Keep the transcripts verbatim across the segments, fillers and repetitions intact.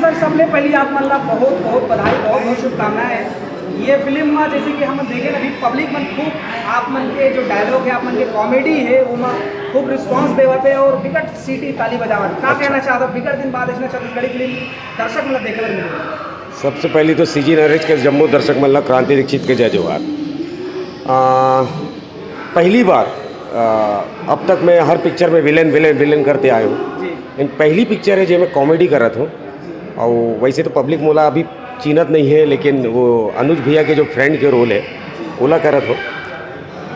Sir, सबले पहली आप मन ला बहुत बहुत बधाई, बहुत बहुत शुभकामनाएं। ये फिल्म में जैसे कि हम देखे ना, अभी पब्लिक मन खूब आप मन के जो डायलॉग है, आप मन के कॉमेडी है, वो में खूब रिस्पांस देवत है और बिकट सीटी ताली बजावत। का अच्छा। कहना चाहत हो, बिकट दिन बाद इसने छत्तीसगढ़ी फिल्म दर्शक मन ला देखे बर मिले? सबसे पहली तो सीजी नरेश के जम्मो दर्शक मन ला क्रांति दीक्षित के जय जोहार। आ, पहली बार, आ, अब तक मैं हर पिक्चर में विलेन विलेन विलेन करते आए हूँ। लेकिन पहली पिक्चर है जेमे कॉमेडी करत हूँ। और वैसे तो पब्लिक मोला अभी चीनत नहीं है, लेकिन वो अनुज भैया के जो फ्रेंड के रोल है, ओला करत हो।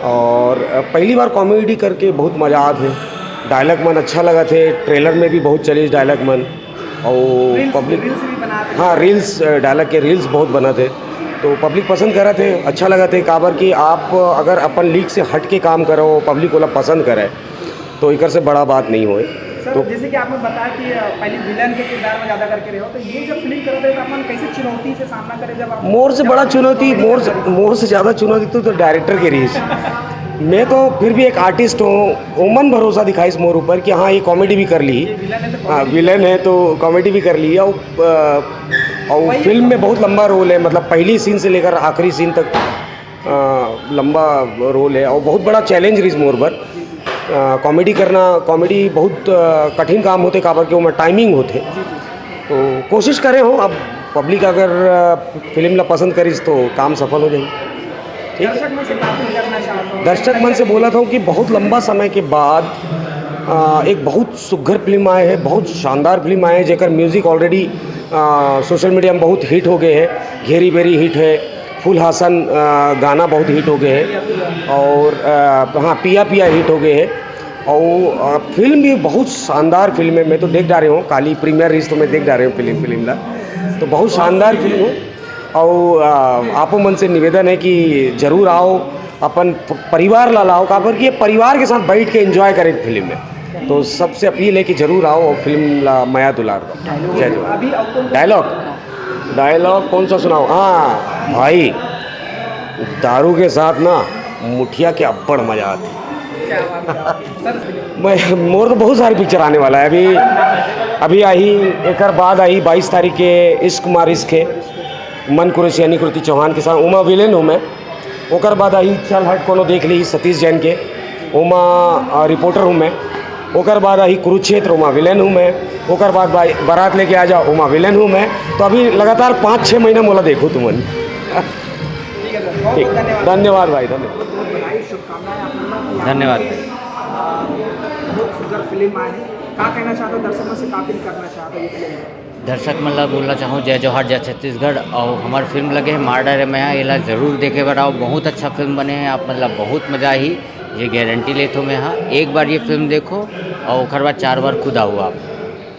और पहली बार कॉमेडी करके बहुत मज़ा आत है। डायलॉग मन अच्छा लगत है, ट्रेलर में भी बहुत चलिस डायलॉग मन। और पब्लिक, हाँ, रील्स, डायलॉग के रील्स बहुत बनत है, तो पब्लिक पसंद करत है, अच्छा लगत है। काबर कि आप अगर अपन लीक से हट के काम करो, पब्लिक ओला पसंद करे, तो एकर से बड़ा बात नहीं होए। सर, तो जैसे कि आपने बताया कि पहली विलन के किरदार में ज़्यादा करके रहे हो, तो ये जब फिल्म करत रहे तो आप मन कैसे चुनौती से सामना करे जब आप मोर से बड़ा चुनौती, मोर से, मोर से ज़्यादा चुनौती तो, तो डायरेक्टर के रही। मैं तो फिर भी एक आर्टिस्ट हूँ, ओमन भरोसा दिखाइस मोर ऊपर कि हाँ, ये कॉमेडी भी कर ली। हाँ, विलन है तो कॉमेडी भी कर ली। और, अ, और फिल्म में बहुत लंबा रोल है, मतलब पहली सीन से लेकर आखिरी सीन तक अ, लंबा रोल है और बहुत बड़ा चैलेंज रहिस मोर बर। अ, कॉमेडी करना, कॉमेडी बहुत, अ, कठिन काम होते, काबर के ओमा टाइमिंग होते। तो कोशिश करे हो, अब पब्लिक अगर, अ, फिल्म ला पसंद करिस तो काम सफल हो जाए। ठीक है। दर्शक मन से बोलत हूँ कि बहुत लंबा समय के बाद, अ, एक बहुत सुघर फिल्म आए है, बहुत शानदार फिल्म आए है, जेकर म्यूजिक ऑलरेडी सोशल मीडिया में बहुत हिट हो गए है। घेरी बेरी हिट है, फूल हासन, अ, गाना बहुत हिट हो गए है। और, अ, हाँ, पिया पिया हिट हो गए है। और, अ, फिल्म भी बहुत शानदार फिल्म है। मैं तो देख डारे हूँ, काली प्रीमियर रहिस तो मैं देख डारे हूँ फिल्म, फिल्म ला। तो बहुत शानदार फिल्म है। और, अ, आपो मन से निवेदन है कि जरूर आओ, अपन प-, परिवार ला लाओ, काबर कि ये परिवार के साथ बैठ के एंजॉय करे फिल्म में। तो सबसे अपील है कि जरूर आओ और फिल्म ला मया दुलार दो। जय जोहार। डायलॉग, डायलॉग कौन सा सुनाओ? हाँ भाई, दारू के साथ ना मुठिया के अब्बड़ मजा आती। मैं, मोर तो बहुत सारी पिक्चर आने वाला है अभी। अभी आई, एकर बाद आई बाईस तारीख के इश्क मारिश के, मन कुरैशी यानी कृति चौहान के साथ, ओमा विलेन हूँ मैं। ओकर बाद आई चल हट कोनो देख ली सतीश जैन के, ओमा, अ, रिपोर्टर हूँ मैं। ओकर बाद आई कुरुक्षेत्र, ओमा विलेन हूँ मैं। ओकर बाद भाई बारात लेके आ जाओ, ओमा विलेन हूँ मैं। तो अभी लगातार पाँच छः महीना मोला देखो तुमन। ठीक है सर, बहुत बहुत धन्यवाद। धन्यवाद भाई, धन्यवाद। बहुत बहुत बधाई, शुभकामनाएं आप लोगों को। धन्यवाद। बहुत सुंदर फिल्म आए हैं, क्या कहना चाहते हो दर्शकों से, क्या अपील करना चाहते हो ये फिल्म में? दर्शक मन ला बोलना चाहूँ, जय जोहार, जय छत्तीसगढ़। और हमार फिल्म लगे है मार डारे मया, एला जरूर देखे बर आओ। बहुत अच्छा फिल्म बने है, आप मतलब बहुत मजा आही, ये गारंटी लेत हूँ मैं। हाँ, एक बार ये फिल्म देखो और ओकर बाद चार बार खुद आओ आप।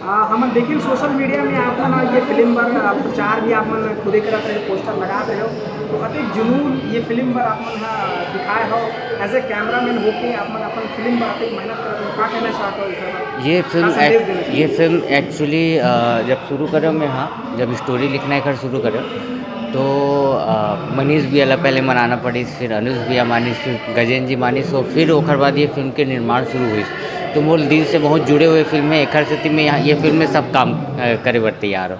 आ, हमन देखिन सोशल मीडिया में आप मन ये फिल्म बर, आ, प्रचार भी आप मन खुदे करत रहे, पोस्टर लगात रहे हो, तो अतेक जुनून ये फिल्म बर आप मन हा दिखाए हो। एज ए कैमरामैन होके आप मन अपन फिल्म बर अतेक मेहनत करत हो, का कहना चाहत हो इस बारे में? ये फिल्म का संदेश देना चाहत हो? ये फिल्म एक्चुअली, अ, जब शुरू करे मैं, हाँ, जब स्टोरी लिखना एकर शुरू करे, तो, अ, मनीष भैया ला पहले मनाना पड़िस, फिर अनुज भैया मानिस, फिर गजेंद्र जी मानिस, और फिर ओकर बाद ये फिल्म के निर्माण शुरू हुई। तो मोर दिल से बहुत जुड़े हुए फिल्म है, एकर सेती मैं यहाँ ये फिल्म में सब काम, अ, करे बर तैयार हूँ।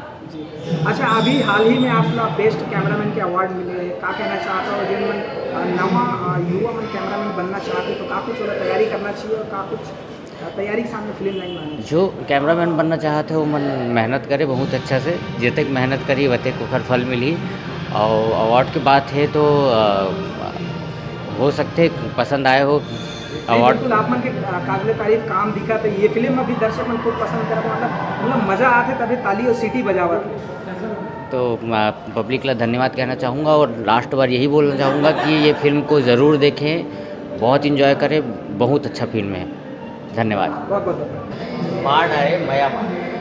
अच्छा, अभी हाल ही में आप ला बेस्ट कैमरामैन के अवार्ड मिले हैं, का कहना चाहत हो? जिन मन, अ, नवा, अ, युवा मन कैमरामैन बनना चाहते तो का कुछ ओला तैयारी करना चाहिए और का कुछ, अ, तैयारी के सामने फिल्म लाइन में आना चाहिए? जो कैमरामैन बनना चाहत है, वो मन मेहनत करे बहुत अच्छा से, जेतेक मेहनत करी, वतेक ओकर फल मिली। और अवार्ड के बात है तो, अ, हो सकते पसंद आए हो नहीं, अवार्ड। बिल्कुल, आप मन के, अ, काबिले तारीफ काम दिखा, तो ये फिल्म अभी दर्शक मन खूब पसंद करत, मतलब, मतलब मजा आते तभी ताली और सीटी बजावत। तो, अ, पब्लिक ला धन्यवाद कहना चाहूँगा और लास्ट बार यही बोलना चाहूँगा कि ये फिल्म को ज़रूर देखें, बहुत एंजॉय करें, बहुत अच्छा फिल्म है। धन्यवाद। बहुत बहुत धन्यवाद। मार डारे मया मार।